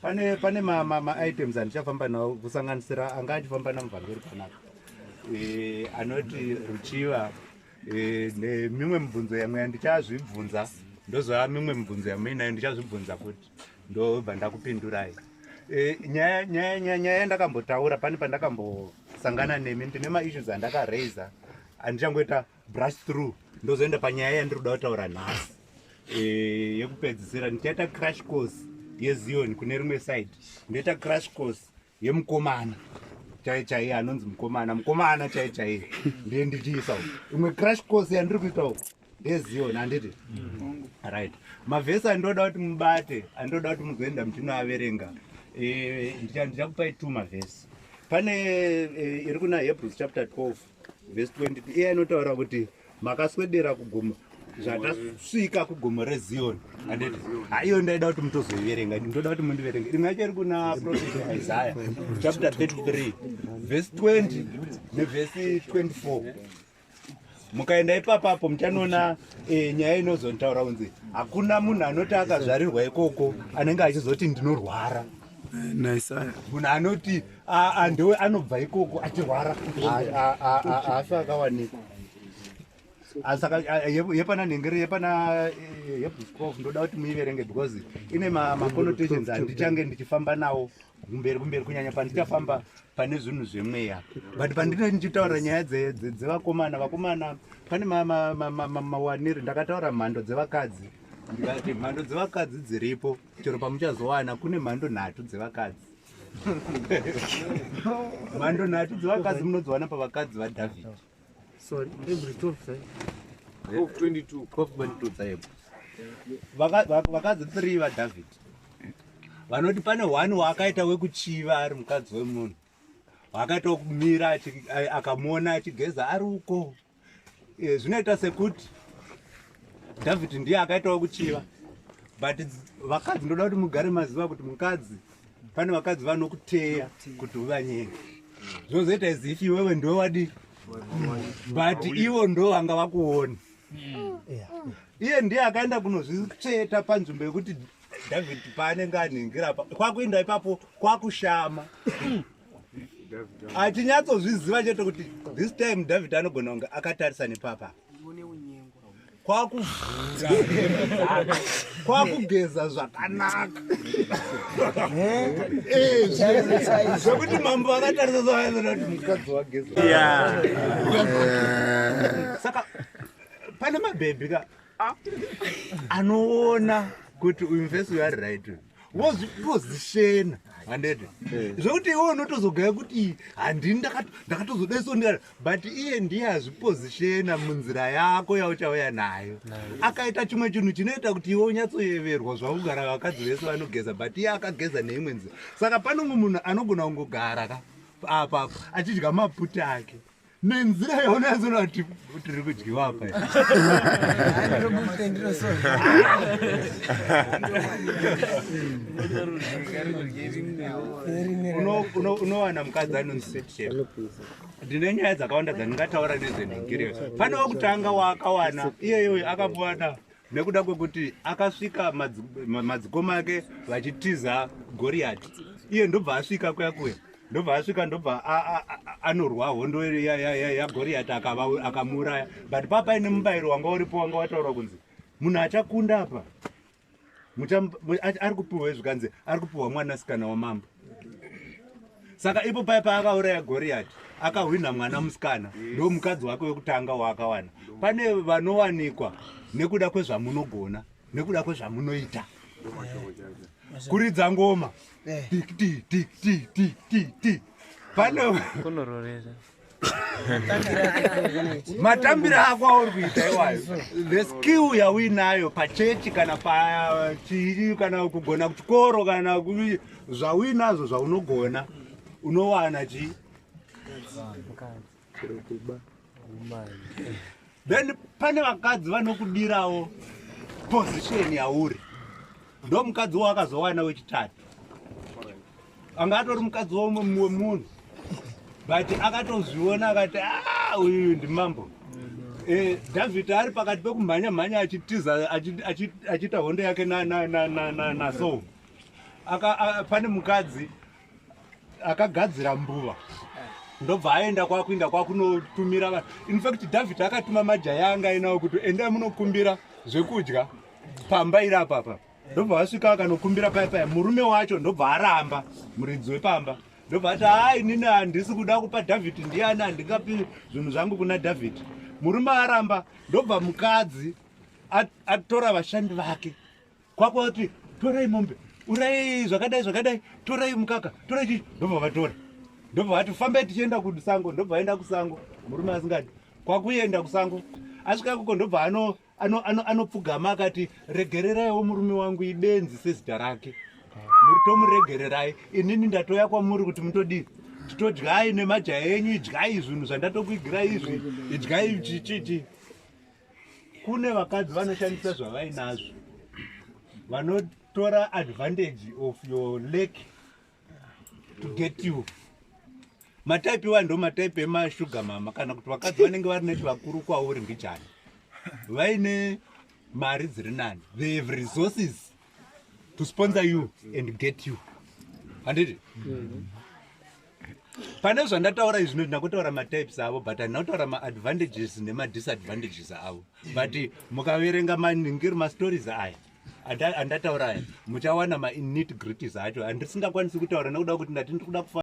Pane pane maitems ma, ma andichafamba nawo, kusanganisira anga achifamba namuvhangeri panapa, anoti ruchiva, nemimwe mibvunzo yamwe yandichazvibvunza, ndozova mimwe mibvunzo yamuinayo ndichazvibvunza futi, ndobva ndakupindurai. Nyaya yandakambotaura pane pandakambosangana nemi, ndine maissues andakaraisa andichangoita brush through, ndozoenda panyaya yandiri kuda kutaura nhasi. Yekupedzisira ndichaita crash course yeZion, kune rimwe side ndoita crash course yemukomana chai chaiye anonzi mukomana, mukomana chai chaiye, ndiye ndichiisa uko. Imwe crash course yandiri kuita uko ndeZion, handiti? Right, mavhesi andinoda kuti mubate, andinoda kuti muzoenda muchinoaverenga, ndichakupai two mavhesi. Pane iri kuna Hebrews chapter 12 verse 22, iye anotaura kuti makaswedera kugomo, zvatasvika kugomo reZion, handiti? Haiyo, ndaida kuti mutozoiverenga, ndoda kuti mundiverenge. Rimwe yacho iri kuna Prophet Isaiah chapter 33 verse 20 nevhesi 24. Mukaenda ipapapo muchanoona nyaya inozontaura kunzi hakuna munhu anoti akazvarirwa ikoko anenge achizoti ndinorwara. NaIsaya. Munhu anoti ndewe anobva ikoko achirwara haafi akawanikwa. Saka yepana nhengeri, yepana Hebrews 12, ndoda kuti muiverenge because ine maconnotations andichange ndichifamba nawo kumberi kumberi, kunyanya pandichafamba pane zvinhu zvemweya. But pandinenge ndichitaura nyaya dzevakomana, vakomana, pane mawaniri ndakataura mhando dzevakadzi, ndikati mhando dzevakadzi dziripo, chero pamuchazowana kune mhando nhatu dzevakadzi. Mhando nhatu dzevakadzi munodziwana pavakadzi vaDhavhidhi. Sorry, Hebrews 12, sorry. 12:22. 12:22 dzaHebrews. Vakadzi 3 vaDhavhidhi, vanoti pane one waakaita wekuchiva ari mukadzi wemunhu, waakaita wekumira akamuona achigeza ari uko. Zvinoita sekuti Dhavhidhi ndiye akaita wekuchiva, but vakadzi, ndoda kuti mugare maziva kuti mukadzi, pane vakadzi vanokuteya kuti uvanyenge, zvozoita as if iwewe ndiwe wadi, but ivo ndo vanga vakuona. Iye ndiye akaenda kunozvitsveta panzvimbo yekuti David paanenge anhingira pa, kwakuenda ipapo kwakushama, achinyatsozviziva chete kuti this time David anogona kunge akatarisa nepapa, kwakuvhura hembe dzake, kwakugeza zvakanaka. Zvekuti mambo akatarisa kuti mukadzi wageza. Saka pane mabhebhi ka anoona kuti uyu mufesi uyu ari right, wozvipositiona, handiti? Zvekuti iwe unotozogaya kuti handini ndakatozodaiso ndikati, but iye ndiye azvipositiona munzira yako yauchauya nayo, akaita chimwe chinhu chinoita kuti iwe unyatsoyeverwa. Zvakugara vakadzi vese vanogeza, but iye akageza neimwe nzira. Saka pane umwe munhu anogona kungogara ka apa achidya maputi ake nenzira yaunyatsona kuti tiri kudyiwa apa. Unowana mukadzi anonzi Setshep. Ndine nyaya dzakawanda dzandingataura nezvenhingiriyo. Pane wekutanga waakawana, iyeyoyo akamuwana nekuda kwekuti akasvika madzikoma ake vachitiza Goriyati. Iye ndobva asvika kuya kuya, ndobva asvika, ndobva anorwa hondo yaGoriyati, akamuuraya. But pa paine mubayiro wanga uripo, wanga wataurwa kunzi munhu achakunda apa ari kupiwa, zvikanzi ari kupiwa mwanasikana wamambo. Saka ipo paya paakauraya Goriyati, akahwina mwana musikana, ndo mukadzi wake wekutanga waakawana. Pane vanowanikwa nekuda kwezvamunogona, nekuda kwezvamunoita, kuridza ngoma, tik ti tik ti ti ti ti. Pane Kunororesa. Matambiro ako auri kuita iwayo, the skill yauinayo pachechi kana pachii, kana kugona kuchikoro, kana zvauinazvo zvaunogona, unowana chii? Chero kuba. Then pane vakadzi vanokudirawo position yauri. Ndo mukadzi wakazowana wechitatu, anga atori mukadzi wemunhu, but akatozviona akati, "Ah, uyu ndimambo." Dhavhidhi ari pakati pekumhanya mhanya achitiza, achiita hondo yake naSaul, pane mukadzi akagadzira mbuva, ndobva aenda kwakuinda kwakunotumira vanhu. In fact, Dhavhidhi akatuma majaya anga ainawo kuti, "Endai munokumbira zvekudya pamba iri apapa." Ndobva vasvika, akanokumbira paya paya, murume wacho ndobva aramba, muridzi wepamba ndobva ati, "Hai, inini handisi kuda kupa Dhavhidhi, ndiani? Handingapi zvinhu zvangu kuna Dhavhidhi." Murume aramba, ndobva mukadzi atora vashandi vake kwakwati, "Torai mombe, urai zvakadai zvakadai, torai mukaka, torai chii." Ndobva vatora, ndobva vati, "Fambai tichienda kusango." Ndobva vaenda kusango, murume asingadi, kwakuenda kusango. Asvika ikoko, ndobva anopfugama akati, "Regereraiwo murume wangu, ibenzi sezita rake, muri tomuregererai. Inini ndatoya kwamuri kuti mutodii, titodyai nemajaya enyu, idyai zvinhu zvandatokuigirai izvi, idyai chichichi." Kune vakadzi vanoshandisa zvavainazvo, vanotora advantage of your lack to get you. Matype iwa ndo matype emasugar mama, kana kuti vakadzi vanenge vari nechivakuru kwauri mbijani, vaine mari dziri nani. They have resources to sponsor you and get you, handiti? Pane zvandataura izvi, ndina kutaura matypes avo, but handina kutaura maadvantages nemadisadvantages avo. But mukaverenga maningiri mastories aya andataura aya, muchawana manitty gritties acho handisingakwanisi kutaura nekuda kuti ndati ndiri kuda kufa.